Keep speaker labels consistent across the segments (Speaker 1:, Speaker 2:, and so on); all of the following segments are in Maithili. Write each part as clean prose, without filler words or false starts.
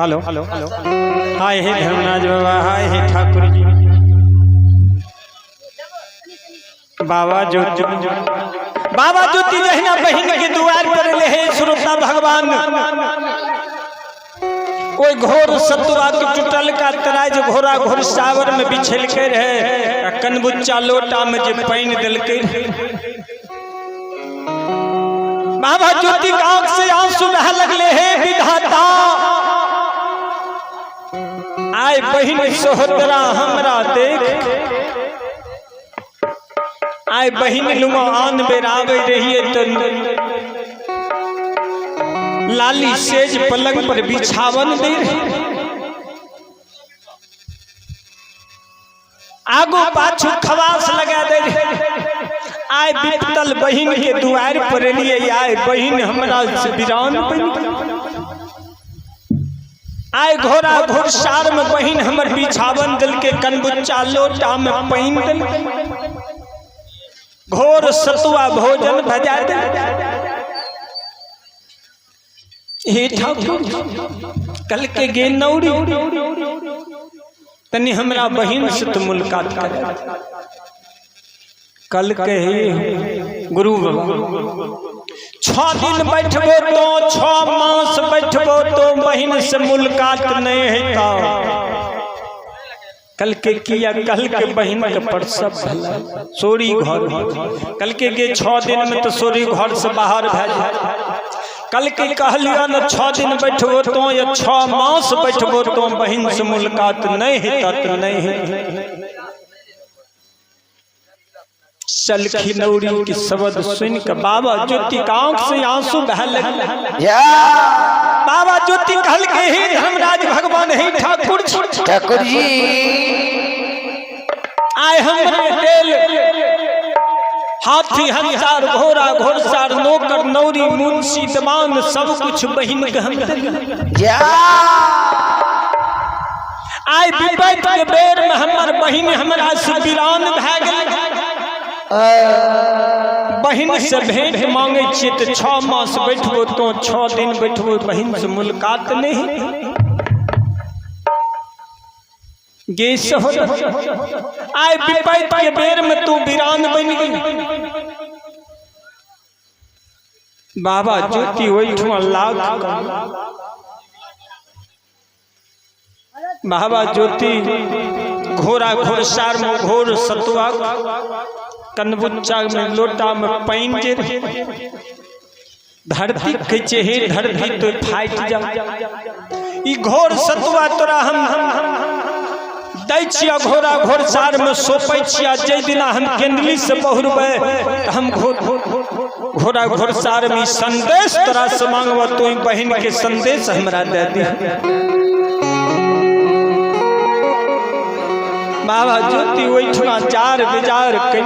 Speaker 1: हेलो हाय हे धर्मराज बाबा, हाय हे ठाकुर जी। बाबा ज्योति, बाबा ज्योति जहिना बहिन के दुआर पर एले हे श्रोता भगवान, ओहि घोर सतुआ के टूटल का तराज घोड़ा घोड़सावर में बिछेलकै रहे आ कनबुच्चा लोटा में जे पानि देलकै रहे। बाबा ज्योति के आंख से आंसू बह लगले, हे विधाता, आय बहिन सहोदरा हमरा देख, आय बहिन लुमा आन बेर आबै रहिए तो लाली सेज पलंग पर बिछावन दे रहे, आगू पाछू खवास लगा दे रहे। आय बिपतल बहिन के दुआर पर एलिए, आय बहिन हमरा से बिरान बनि गेल। आय घोड़ा घोड़सार में बहिन हमर बिछावन देलकै, कनबुच्चा लोटा में पानि देलकै, घोर सतुआ भोजन भजा देलकै। हे ठाकुर, कल के गे नौरी, तनी हमरा बहिन से तो मुलाकात कर। कल के हे गुरु बाबा, 6 दिन बैठबो तो, 6 मास बैठबो तो बहिन से मुलाकात नहीं हेता। कल के किया, कल के बहिन के प्रसव भला सोरी घर। कल के गे 6 दिन में तो सोरी घर से बाहर भए जाए। कल के कहलियो न 6 दिन बैठबो तो या 6 मास बैठबो तो बहिन से मुलाकात नहीं हेता तो नहीं हेता। सलखी नौरी के शब्द सुन के बाबा ज्योति के आंख से आंसू बह लगल।
Speaker 2: या
Speaker 1: बाबा ज्योति कहल के हे धर्मराज भगवान, हे ठाकुर जी,
Speaker 2: ठाकुर जी,
Speaker 1: आय हमरे देल हाथी हंसार घोड़ा घोड़सार नौकर नौरी मुंशी दमान सब कुछ बहिन के हम देल।
Speaker 2: या
Speaker 1: आय विपत के बेर में हमर बहिन हमरा से वीरान भए गेल। बहिन से भेंट मांगे छियै तऽ 6 मास बैठबो तो 6 दिन बैठबो बहिन से मुलाकात नहीं। गे सहोदर, आय विपत के बेर में तू वीरान बनि गेल। बाबा ज्योति ओहिठुमा लाख बाबा ज्योति घोड़ा घोड़सार में घोर सतुआ कनबुच्चा में लोटा में पानि जे रहे, धरती कहै छै हे धरती तो फाटि जा, ई घोर सतुआ तोरा हम दै छियै, घोड़ा घोड़सार में सौंपै छियै, जाहि दिना हम केंदली से बहुरबै तऽ हम घोड़ा घोड़सार में ई संदेश तोरा से मांगब, तू बहिन के संदेश हमरा दे दी। बाबा ज्योति ओहिठुमा चार विचार करि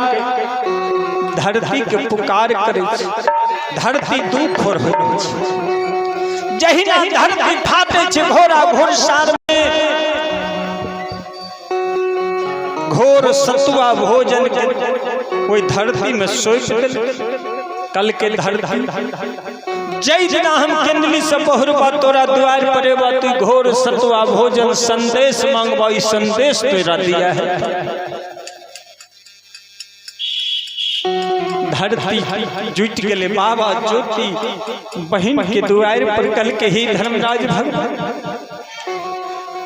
Speaker 1: धरती के पुकार करै छै, धरती दू खोर होइ छै। जहिना धरती फाटै छै घोड़ा घोड़सार में घोर सतुआ भोजन के ओहि धरती में सौंपि देलकै। कल के धरती जै दिना हम केंदली से बहुरबा तोरा द्वार पर एबा, तू घोर सतुआ भोजन संदेश मांगबा, ई संदेश तोरा दिया है। धरती जुटि गेलै। बाबा ज्योति बहिन के दुआरि पर कल के ही धर्मराज भगवान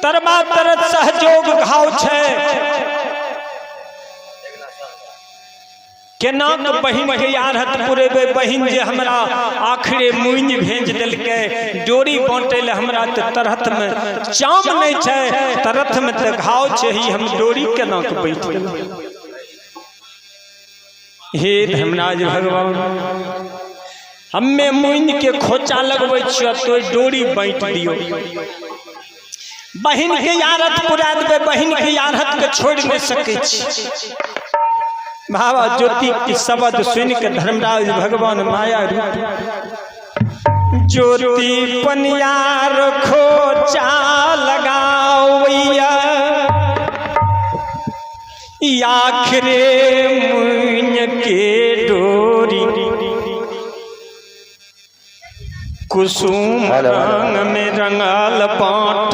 Speaker 1: तरबा तरत सहजोग घाव छै, केना के बहिन के यारहत पुरेबै, बहिन जे हमरा आखिरे मुनि भेज देलकै, डोरी बाँटै लए हमरा तऽ तरहत में चाम नहि छै, तरहत में तऽ घाव छै ही, हम डोरी केना के बैठ देबै। हे धर्मराज भगवान, हम्मे मुनि के खोचा लगबै छियै, तो डोरी बाँटि दियौ, बहिन के यारत पुरा देबै, बहिन के यारत के छोड़ि नहि सकै छी। बाबा ज्योति के शब्द सुनि के धर्मराज भगवान माया रूप ज्योति पनियार खोचा लगावैया, आखिरे मुइन के डोरी कुसुम
Speaker 2: हेलो।
Speaker 1: रंग में रंगल बाँट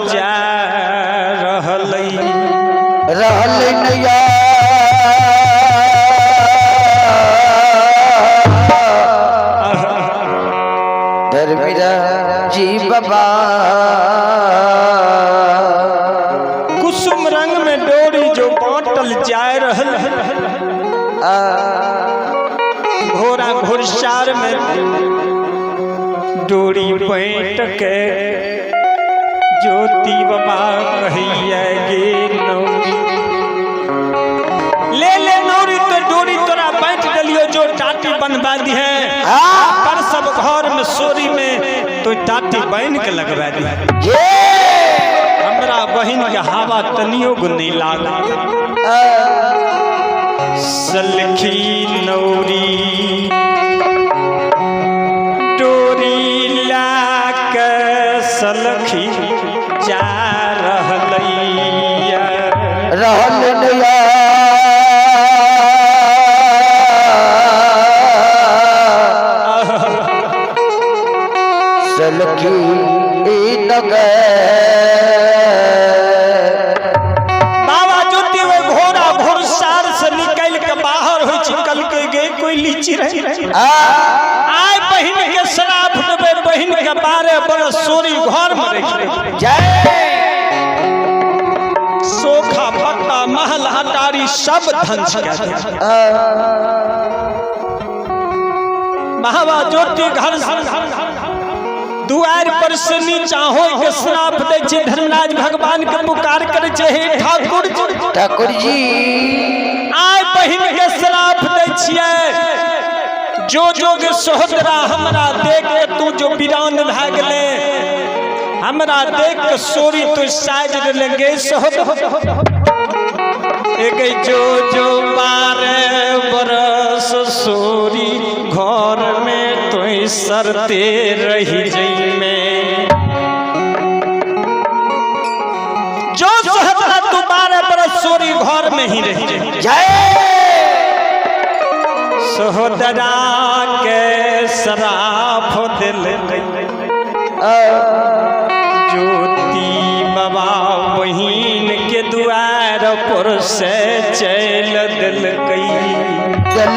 Speaker 1: जा रहलै।
Speaker 2: रहल नैया। धर्मवीर जी बाबा।
Speaker 1: कुसुम रंग में डोरी जो बांटल जा रहल, घोड़ा घोड़सार में डोरी पैंट के ज्योति बाबा कहिया गे नौरी, ले ले नौरी, तो डोरी तोरा बांट दिलियो, जो टाटी बनवा दी है पर सब घर में सोरी में तो टाटी बन के लगवा दी है।
Speaker 2: ये
Speaker 1: हमरा बहिन के हवा तनियो गो नहीं लाग। सलखी नौरी डोरी ला के सलखी जा रहलैया।
Speaker 2: रहल नैया। सलखी नगर।
Speaker 1: बाबा ज्योति वो घोड़ा घोड़सार से निकल के बाहर होइ छै, कल के गे कोई लीची रही आय बहिन के श्राप देबै, बहिन के 12 बरस सोरी घर में रखि देबै।
Speaker 2: जय।
Speaker 1: सोखा फट्टा महल अटारी सब धन छिका दे। महाबा ज्योति घर दुआर पर से नीचा हो के श्राप दै छै, धर्मराज भगवान के पुकार करे छै, हे ठाकुर जी,
Speaker 2: ठाकुर जी,
Speaker 1: आय बहिन के श्राप दै छियै, जो जो के सहोदरा हमरा देख के तू जो वीरान भए गेले, हमरा देख के सोरी तू साज लेंगे सहोदरा, एक जो जो 12 बरस सोरी घर में तो सरते रही जई में, जो सहोदरा तू 12 बरस सोरी घर में ही रही जई।
Speaker 2: जय।
Speaker 1: सहोदरा के श्राप दिल ज्योति बाबा बहिन के दुआर पर से चल दिलकै।
Speaker 2: चल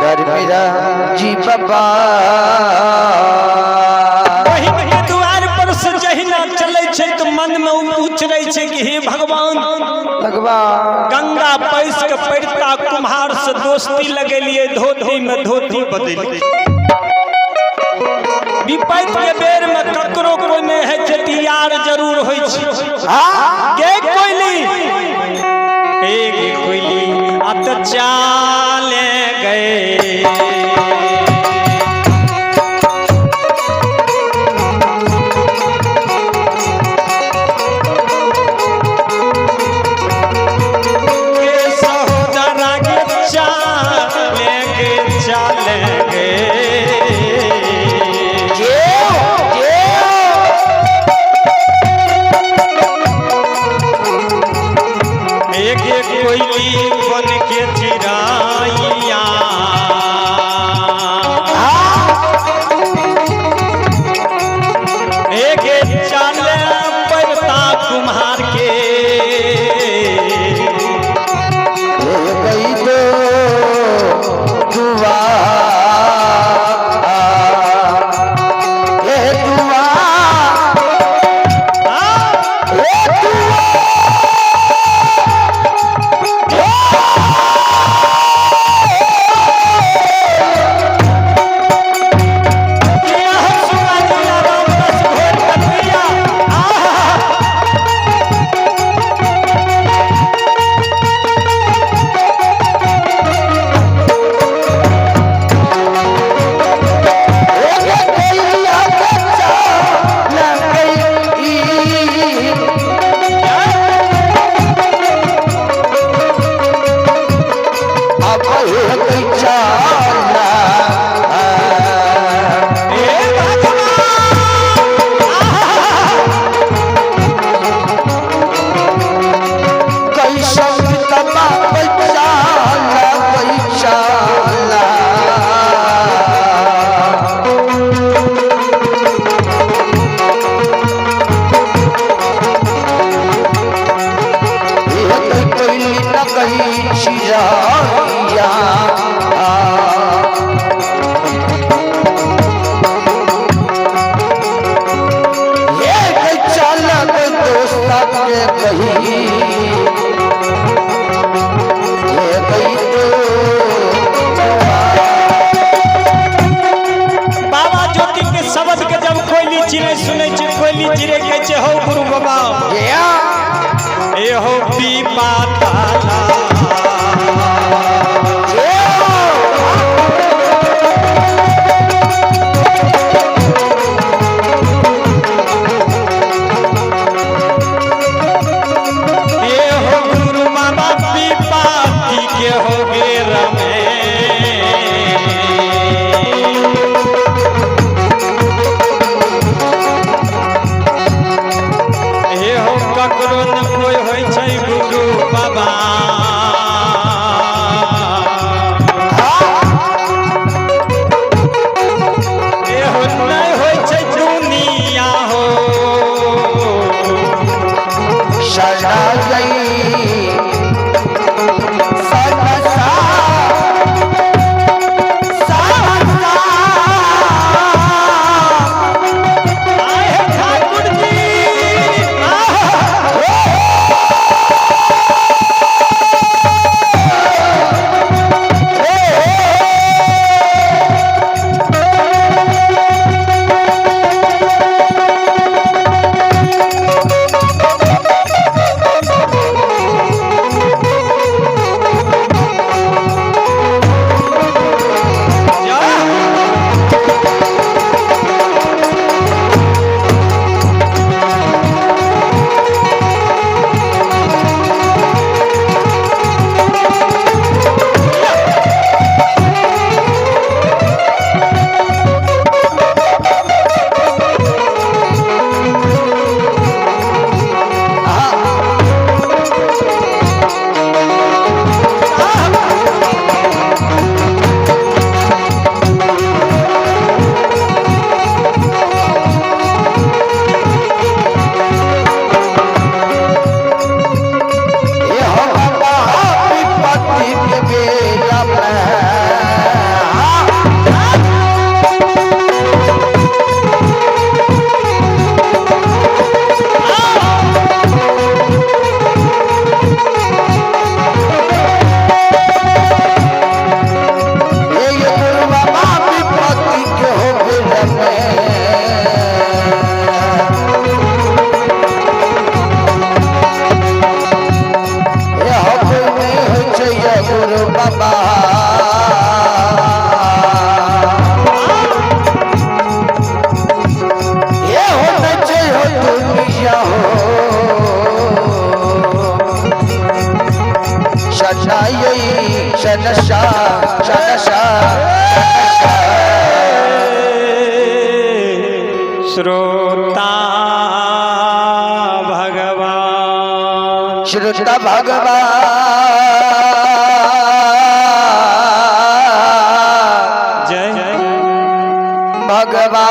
Speaker 2: धर्मवीर जी बाबा।
Speaker 1: बहिन के दुआर पर से जहिना चलै छै तऽ मन में उचरै छै कि हे भगवान,
Speaker 2: भगवान,
Speaker 1: गंगा पैस के पैरता कुम्हार से दोस्ती लगेलिए, धोती में धोती बदलि विपैत के बेर में ककरो कोई नहीं है छै, यार जरूर होइ छै। के कोइली एक कोइली अत चाले गए। के सहोदरा के चाले के चाले गए। एक एक कोइली बन के चिराइया, एक एक चाले पड़ता कुम्हार के।
Speaker 2: गई तो दुआ ए दुआ ए दुआ। कैसन तमा पैचाला पैचाला।
Speaker 1: छै हौ गुरु बाबा।
Speaker 2: या।
Speaker 1: ए हो पीपा ताला। ए हो गुरु बाबा पीपाती के हो गेर में। हे हो ककरो न कोई होइ छै गुरु बाबा। हे हो नहि होइ छै दुनिया हो।
Speaker 2: शरणागई सनसा सनसा।
Speaker 1: आए हे ठाकुर जी, आह! जा।
Speaker 2: ये हो बाबा विपत्ति के बेला में। ये गुरु बाबा विपत्ति के हो बेला में। ये हो कोई नहीं होइ छै ये गुरु बाबा। ये हो नहि छै हो दुनिया हो। शरणाई शनशा शनशा शनशा।
Speaker 1: श्रोता भगवान।
Speaker 2: श्रुता भगवान।
Speaker 1: जय
Speaker 2: भगवान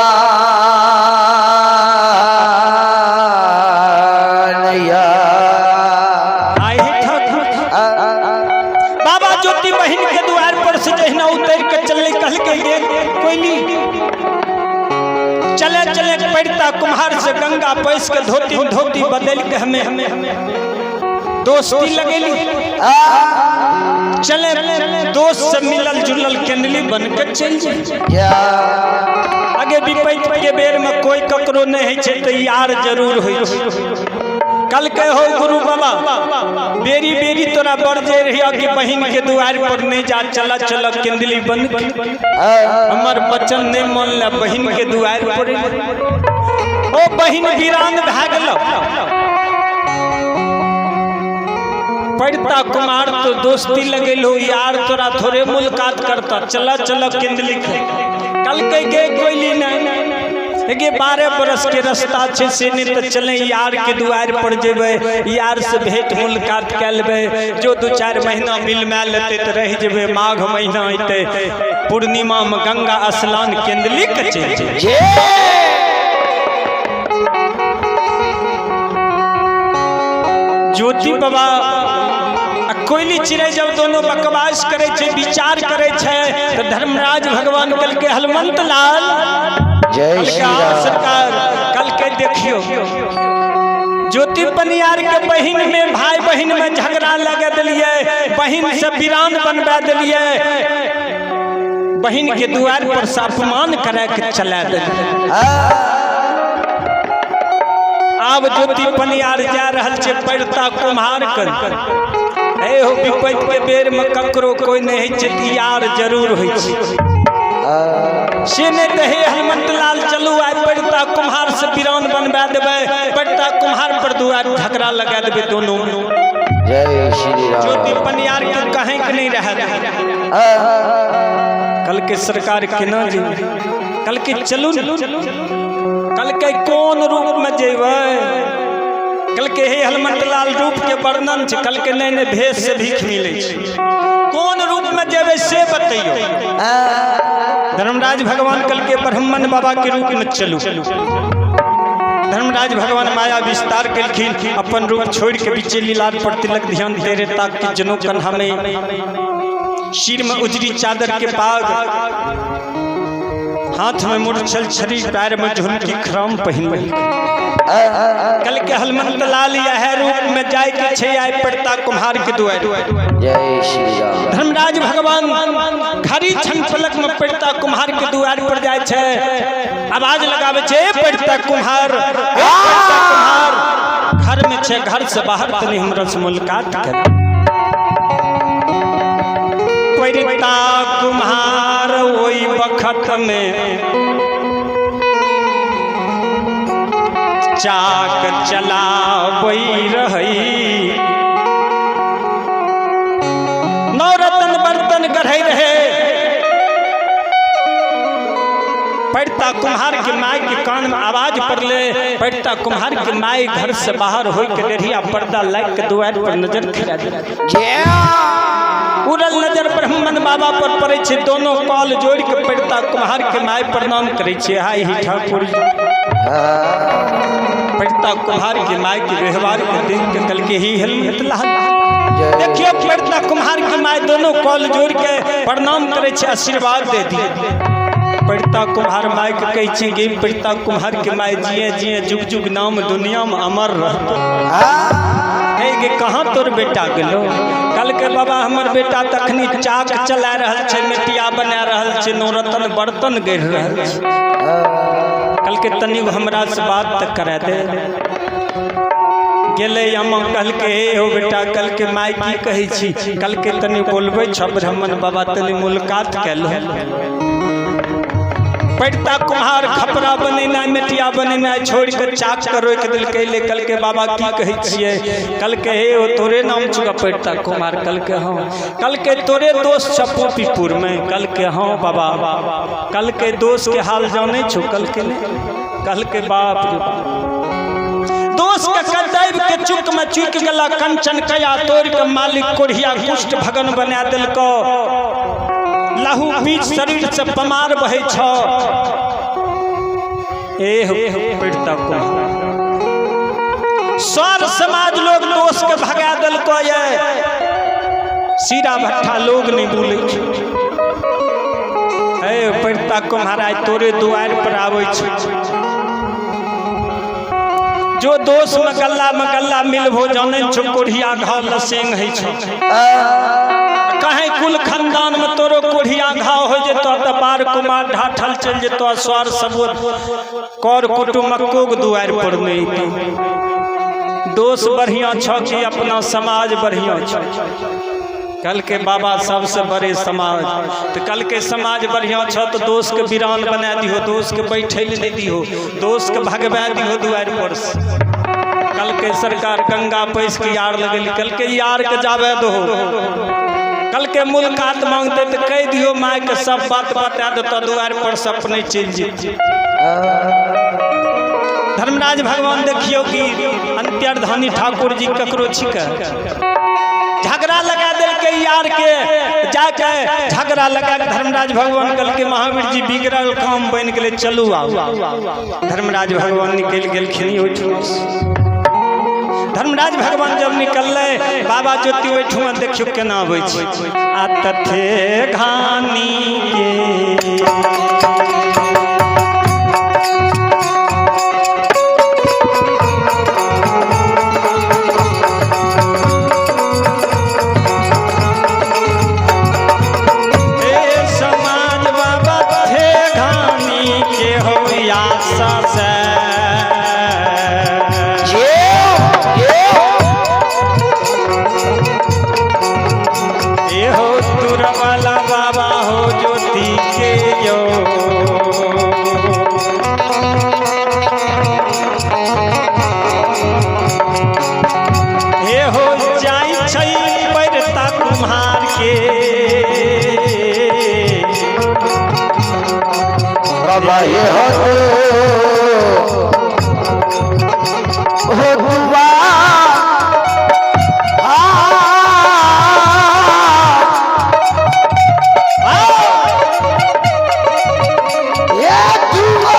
Speaker 2: या।
Speaker 1: आए हे ठाकुर। बाबा ज्योति बहिन के द्वार पर से जहिना उतर के चलले, कहलकै गे कोइली, चले चले पड़ता कुम्हार से गंगा पैस के धोती धोती बदल के हमें दोस्ती लगेली। चले दोस्त से मिलल जुलल केंडली बन के चल जाए।
Speaker 2: या।
Speaker 1: आगे विपैत के बेर में कोई ककरो नहीं होइ छै तऽ यार जरूर होइ छै। कल के हो गुरु बाबा, बेरी बेरी तोरा बड़ जे रहिया कि बहिन के दुआर पर नहीं जा, चला चला केंदली बन के। हमर बचन नहीं मन ले बहिन के दुआर पर। ओ बहिन वीरान भए गेल। पड़ता कुमार तो दोस्ती लगेलो, यार तोरा थोड़े मुलाकात करता, चला चला केंदली के। कल के गे कोइली नहीं गे, 12 बरस के रास्ता छै से नहीं तो चले यार के दुआर पर जेबै, यार से भेंट मुलाकात कए लेबै, जो 2-4 महीना मिल my लेतै तऽ रहि जेबै। माघ महीना अयतै पूर्णिमा में गंगा स्नान केंदली के चलि जेबै।
Speaker 2: जे।
Speaker 1: ज्योति बाबा आ कोयली चिड़ै जब दोनों बकवास करे छै, विचार करे छै, तऽ धर्मराज भगवान कहलकै हनुमंत लाल,
Speaker 2: जय श्री
Speaker 1: कहलकै, "हाँ,
Speaker 2: राम।
Speaker 1: सरकार।" कहलकै देखियो ज्योति पनियार के बहिन में भाई बहिन में झगड़ा लगा दिलिए, बहिन से वीरान बनवा दिलिए, बहिन के द्वार पर से अपमान करे के चला दिलिए। आब ज्योति पनियार जा रहल छै पड़ता कुम्हार कर। ए हो विपत्ति के बेर में ककरो कोई नहीं होइ छै, यार जरूर होइ छै। से नहि तऽ हे हनुमंत लाल चलू आइ पड़ता कुम्हार से बिरान बनवा देबै, पड़ता कुम्हार पर दुआर झगड़ा लगा देबै दोनों।
Speaker 2: जय श्री राम।
Speaker 1: ज्योति पनियार के कहीं के नहीं रह। कल के सरकार केना जेबै? कल के चलू, कल के कोन रूप में जेबै? कल के हे हनुमंत लाल रूप के वर्णन छै। कल के नहि नहि भेष से भीख मिलै छै, कोन रूप में जेबै से बतैयौ। धर्मराज भगवान कल के ब्राह्मण बाबा के रूप में चलू। धर्मराज भगवान माया विस्तार केलखिन, अपन रूप छोड़ के बीचे लीलार पर तिलक ध्यान दे रे ताक के जनो कन्हा में, सिर में उजरी चादर के पाग, हाथ में मुरछल छड़ी, पैर में झुनकी खराम पहिन। कल के हनुमंत लाल यह रूप में जाय के छै आय पड़ता कुम्हार के दुआर।
Speaker 2: जय श्री राम।
Speaker 1: धर्मराज भगवान घड़ी क्षण पलक में पड़ता कुम्हार के दुआर पर जाय छै, आवाज लगावे छै, "ए पड़ता कुम्हार, ए पड़ता कुम्हार, घर में छै घर से बाहर तनी हमरा से मुलाकात कर।" पड़ता कुम्हार ओई बखत में चाक चलाबै रही, नवरत्न बर्तन गढ़ै रहे। पड़ता कुम्हार के माय के कान में आवाज पड़ले। पड़ता कुम्हार के माय घर से बाहर होई के डेढ़िया पर्दा लाग के दुआर पर नजर खिरा दे। उड़ल नजर ब्राह्मण बाबा पर पड़े छै। दोनों कॉल जोड़ के पड़ता कुम्हार के माय प्रणाम करे छै, हाय ही ठाकुर जी। पड़ता कुम्हार के माय के व्यवहार के देख के कल के ही हेलमेट लाल देखियो, पड़ता कुम्हार के माय दोनों कॉल जोड़ के प्रणाम करे छै, आशीर्वाद दे दी। पड़ता कुम्हार माय के कहै छै कि पड़ता कुम्हार के माय, जिए जिए जुग जुग नाम दुनिया में अमर रहतो। हे गे, कहाँ तोर बेटा गेलो? कल के बाबा हमर बेटा तखनी चाक चला रहल छै, मिट्टिया बना रहल छै, नौरतन बर्तन गढ़ि रहल छै। कल के तनी हमरा से बात तऽ करा दे। गेलै अम्मा, कहलकै, हे हो बेटा। कल के माय, की कहै छी? कल के तनी बोलबै छ ब्राह्मण बाबा, तनी मुलाकात कल। पड़ता कुम्हार खपरा बनेनाइ मेटिया बनेनाइ छोड़ के चाक के रोकि देलकै। ले कल के बाबा, की कहै छियै? कल के हे ओ तोरे नाम छुका पड़ता कुम्हार? कल के हाँ। कल के तोरे दोस्त छ पोपीपुर में? कल के हाँ बाबा। कल के दोस्त के हाल जानै छौ? कल के नहीं। कल के बाप रे बाप, दोस्त के कदैब के चुक में चुक गेला, कंचन कया तोड़ के मालिक कोढ़िया कुष्ठ भगन बना देलको, लहू बीच शरीर से पमार बहे छ। एह पीड़ता कुम्हार, सर समाज लोग दोस्त के भगा देलको, ये सीरा भट्ठा लोग नहीं बोले छै। ए पड़ता कुम्हार, आइ तोरे दुआर पर आबै छै। जो दोस्त में गल्ला मिलबो, जानै छौ कोढ़िया घाव लसेंग होइ छौ। कहीं कुल खानदान में तोरो कोढ़िया घाव हो जेतो तऽ बार कुमार ढाठल चलि जेतो, सर सब कर कुटुम्ब के दुआर पर नहीं अयतौ। दोस्त बढ़िया छ कि अपना समाज बढ़िया छ? कल के बाबा सबसे बड़े समाज। तो कल के समाज बढ़िया छ तो दोस्त के वीरान बना दिहो, दोस्त के बैठे ले नहीं दिहो, दोस्त के भगवा दिहो दुआर पर से। कल के सरकार गंगा पैस के यार लगेली। कल के यार के जावे दो। कल के मुलाकात मांगते तो कह दियो माय के सब बात बता देतो, दुआर पर से अपने चलि जेतै। धर्मराज भगवान देखियो कि अंत्यर्धानी ठाकुर जी ककरो छिकै, झगड़ा लगा देलकै यार के जाके, झगड़ा लगा के धर्मराज भगवान कहलकै, महावीर जी, बिगड़ल काम बनि गेलै, चलू आउ। धर्मराज भगवान निकलि गेलखिन ओहिठुमा। धर्मराज भगवान जब निकललै, बाबा ज्योति ओहिठुमा देखियो केना अबै छै। आ तथे घानी के हे समाज बाबा थे घानी के हो आशा से।
Speaker 2: बाबा ये हो तो हो दुआ ये दुआ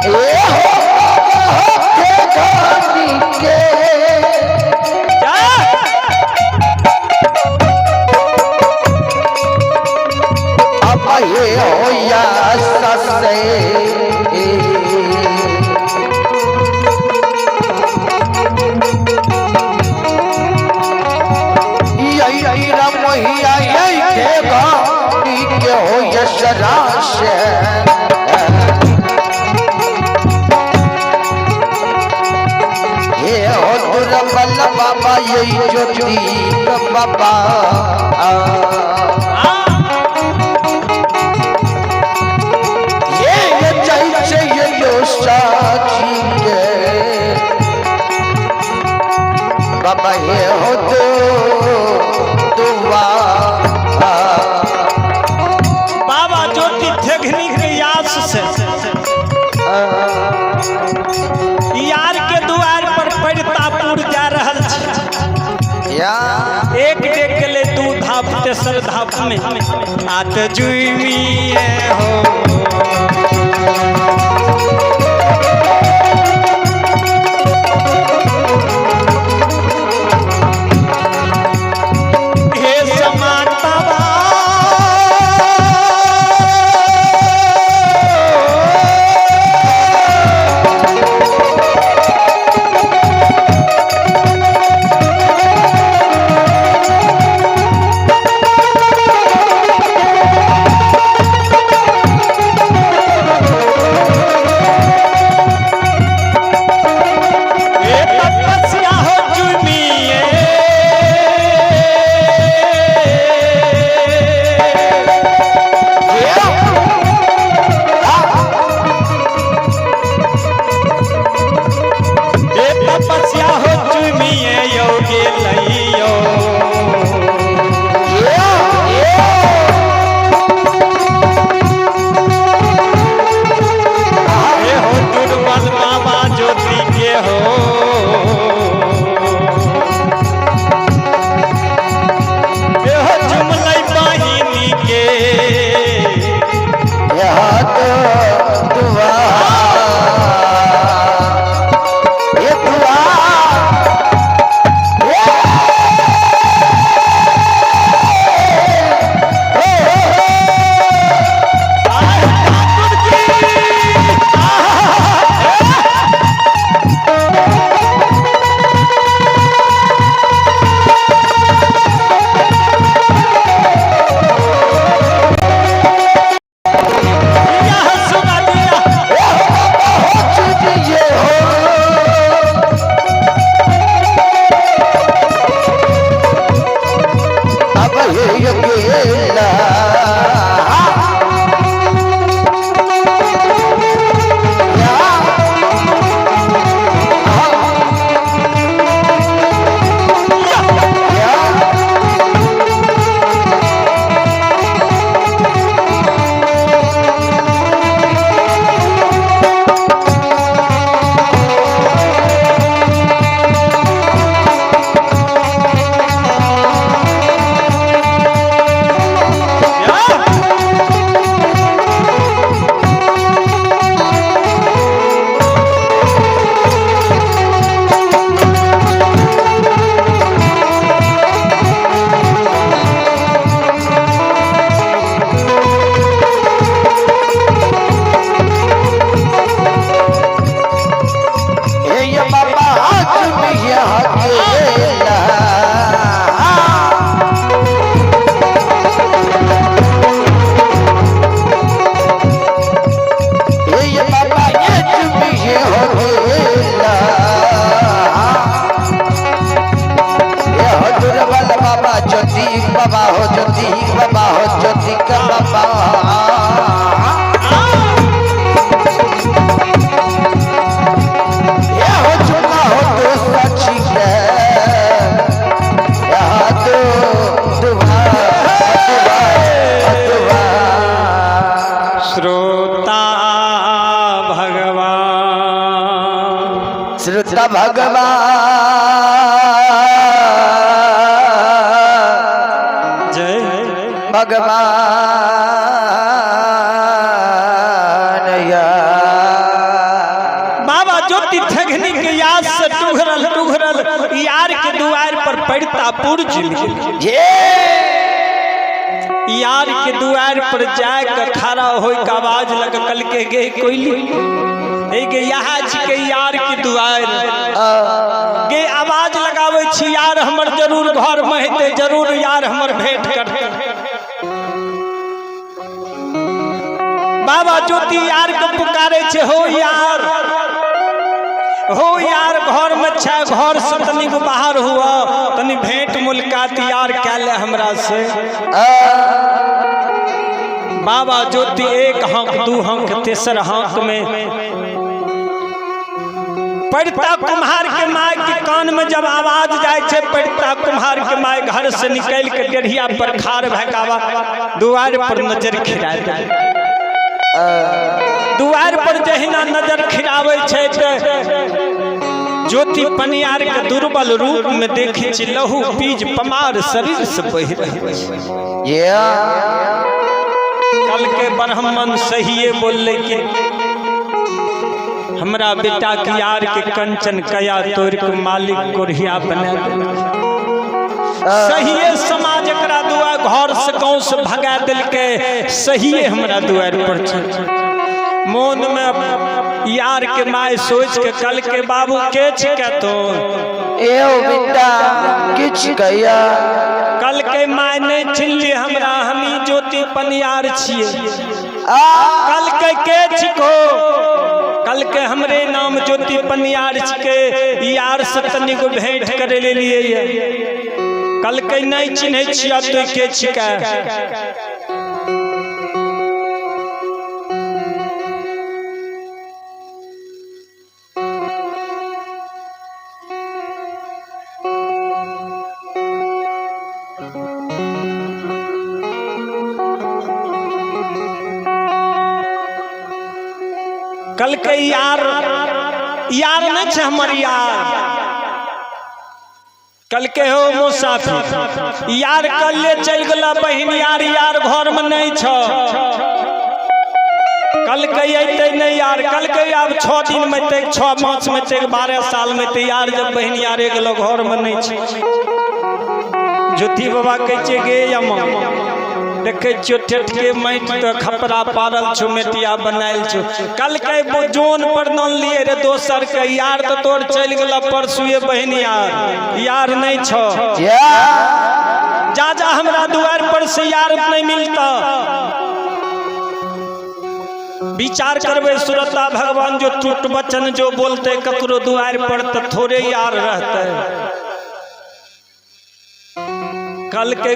Speaker 2: ए हो के धनी के
Speaker 1: जा।
Speaker 2: अब ये हो या ससे यही रमहिया यही के गानी के हो यशराश ये हो दुर्बल बाबा यही ज्योति बाबा ये जय ये यो साक्षी के बाबा ये हो तो दुआ
Speaker 1: बाबा ज्योति थेघनी के आस से यार के दुआर पर पड़तापुर जा रहल छी।
Speaker 2: या
Speaker 1: एक डेग गेले दू धाप तेसर धाप में आत जुइमिए हो। हे समातवा
Speaker 2: श्रोता भगवान
Speaker 1: जय
Speaker 2: भगवान या
Speaker 1: बाबा ज्योति ठगनी के याद से टुघरल टुघरल यार के दुआर पर पड़तापुर जिल गेल।
Speaker 2: ये
Speaker 1: यार के दुआर पर जाए के खड़ा होई के आवाज लग कल के गे कोइली ए गे यहाँ छी के यार के दुआर गे आवाज लगावे छी यार हमर जरूर घर में हेतै, जरूर यार हमर भेंट करतै। बाबा ज्योति यार के पुकारे छे, हो यार, हो यार, घर में छै, घर से तनिक बाहर हुआ, तनी भेंट मुलाकात यार कै ले हमरा से। बाबा ज्योति एक हंक दू हंक तेसर हंक में पड़ता कुम्हार के माय के कान में जब आवाज जाए छे, पड़ता कुम्हार के माय घर से निकल के डेढ़िया पर खार भकावा दुआर पर नजर खिरा दे। दुआर पर जहिना नजर खिरावे छे ते ज्योति पनियार के दुर्बल रूप में देखी छी लहू पीज पमार शरीर से बहि रहल छै।
Speaker 2: ये
Speaker 1: कल के ब्राह्मण सहिए बोलले कि हमरा बेटा के यार के कंचन कया तोड़ के मालिक कोढ़िया बना देलक। सहिए समाज एकरा दुआ घर से गाँव से भगा देलकै, सहिए हमरा दुआर पर छै। मोन में यार के माय सोच के कल के बाबू के छिकै तो
Speaker 2: एओ बेटा किछ गया।
Speaker 1: कल के माय नहीं छिनली हमरा, हमी ज्योति पनियार छिए।
Speaker 2: आ
Speaker 1: कल के छिको, कल के हमरे नाम ज्योति पनियार छिके, यार से तनिको भेंट करे ले लिए। कल के नहीं चिन्है छिया तो के छिका। कल के यार यार नहीं छे हमर यार। कल के हो मुसाफिर यार कल ले चल गला बहिन यार, यार घर में नहीं छ। कल के अयतै नहीं यार, कल के आब 6 दिन में तक 6 मास में तक 12 साल में ते यार जब बहिन यार गेलो घर में नहीं छ। ज्योति बाबा कहै छै गे यमा देखे छियो ठेठके माटि तो खपरा पारल छो, मेटिया बनायल छो। कल के जोन पर नन लिए रे दोसर के यार तो तोर चल गेला परसुए बहिन यार, यार नहीं छो। जा जा हमरा दुआर पर से यार नहीं मिलता। विचार करबे सुरता भगवान जो टूट वचन जो बोलते ककरो दुआर पर तो थोड़े यार रहते। कल के